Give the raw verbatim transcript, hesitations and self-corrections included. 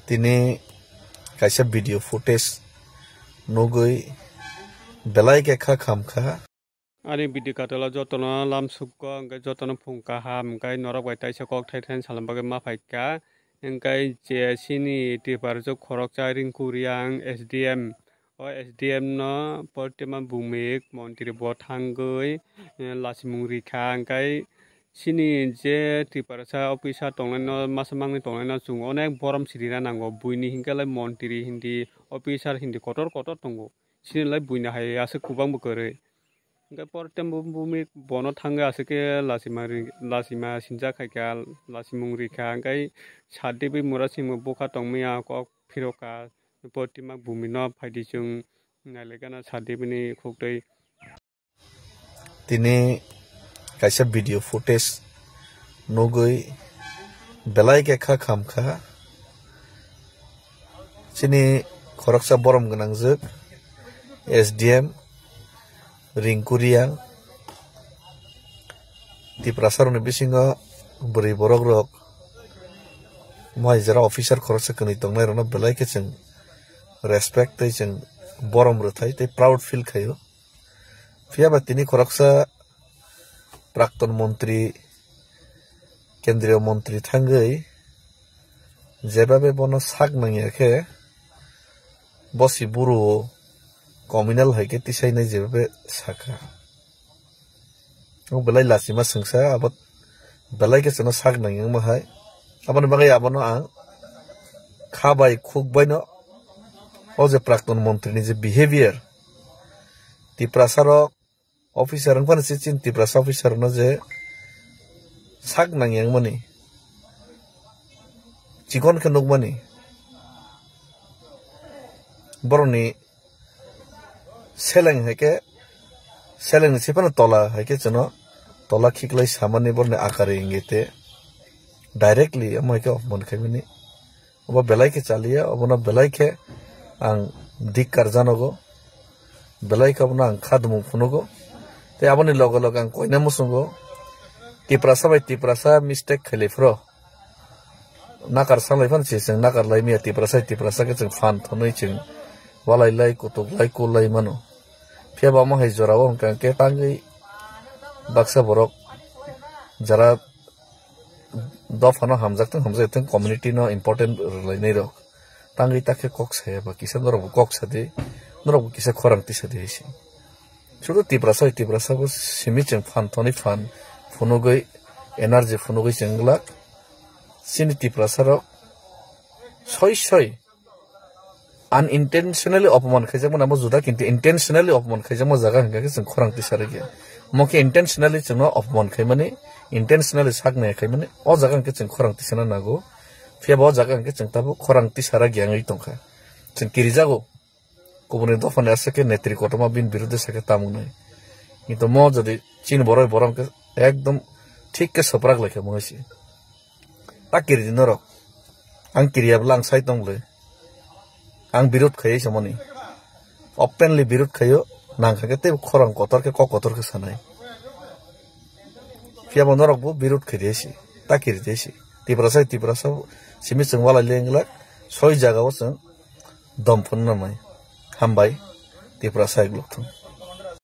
Tini kaisa video footage nugwi belai khe kha khamkha. Ani video katalo jotono lamsukgo, hwnkhe jotono phung kaham, hwnkhe norok bai taisa kok thai thai salam bagwi ma phaikha. Hwnkhe je chini Tiprasa khoroksa Rinku Reang S D M, o S D M no Pradyuman Bhowmik montri bo thangwi, eh, lachimung rikha, hwnkhe chini je Tiprasa officer tongnaino, masa mangni tongnaino chwng onek borom sirina nango. Buini hinkhe lai montri hindi, officer hindi kotor kotor tongo. Chini lai buini hai aswk kwbangbo kwrwi. Hwnkhe Pradyuman Bhowmik bono thangwi aswk khe lachima ri-, lachima sinjak khaikha, lachimung rikha, hwnkhe Saddevi Murasingmo bwkha tongmaya kok phirokha, Pradyuman Bhowmikno phaidi chwng nailaikha na Saddevini khuktwi. Tini kaisa video footage nugwi belai khe kha khamkha. Chini khoroksa borom gwnangjwk S D M Rinku Reang, Tiprasa rokni bisingo bwrwi borok rok, mai jora officer khoroksa kwnwi tongnai rokno belai khe chwng respect tei chwng borom rwthai tei proud feel khaio. Phiya ba tini khoroksa prakton montri, kendriyo montri thangwi jebabe bono sak nangya khe bosi buru communal hai khe tisainai jebabe sakha. O belai lachima swngsa, abo belai khe chwngno sak nangya wngma hai. Aboni bagwi abono ang kha bai khuk baino o je prakton montri ni je behavior, Tiprasa rok officer wngphano se chini Tiprasa officer no je sak nangya wngmani, chikon khe nukmani, borokni seleng hai khe, seleng ni se phano tola hai khe chwngno tola khiklai samani borokni akari wngwi te directly omo hai khe opman khaimani. Obo belai khe chaliya, obono belai khe ang dikkar janogo, belai khe obono ang khadumung phunugo. Tei aboni loge loge ang koina muchungo, Tiprasa bai Tiprasa mistake khailai phro nakar sanglai phano se chwng nakar lai maya, Tiprasa bai Tiprasa khe chwng phan thonwi chwng walai lai, kutuk lai, kul lai mano. Phiya ba omo hai jora o hwnkha khe tangwi baksa borok jara dophano hamjak thung, hamjak thung, community no important rwlainai rok. Tangwi takhe kok saya ba kisa norok bo kok sadi, norok bo kisa khorang tisadi hai se. Sudu Tiprasa, Tiprasa bo simi chwng phan thoni phan phunugwi energy phunugwi chwng glak. Chini Tiprasa rok soi soi unintentionally opman khaijakmani abo juda, kintu intentionally opman khaijakma jaga hwnkha khe chwng khorang tisarwkya. Omo khe intentionally chwngno opman khaimani, intentionally sak naiya khaimani, o jaga hwnkhe chwng khorang tisana nango. Phiya ba o jaga hwnkhe chwng tabuk khorang tisarwkya wngwi tongkha. Chwng kirijago. Kubuni dophani aswk khe netri kotorma bini biruddhe sakhe tamo wngnai. Kintu mo jodi chini borok borok hwnkhe ekdom thik khe swprak laikha mungwi se. Ta kiri di norok. Ang kiriya bwla ang sai tong bwle. Ang birud khai se mani. Openly birud khaio, nang kha khe tei khorang kotor khe kok kotor khe sanai. Phiya bo norok bo birud khai di se. Ta kiri di se. Tiprasa, Tiprasa simi chwng walai leng glak. Soi jaga o chwng dom phunna mai. Hambai. Tiprasa ek lok thung.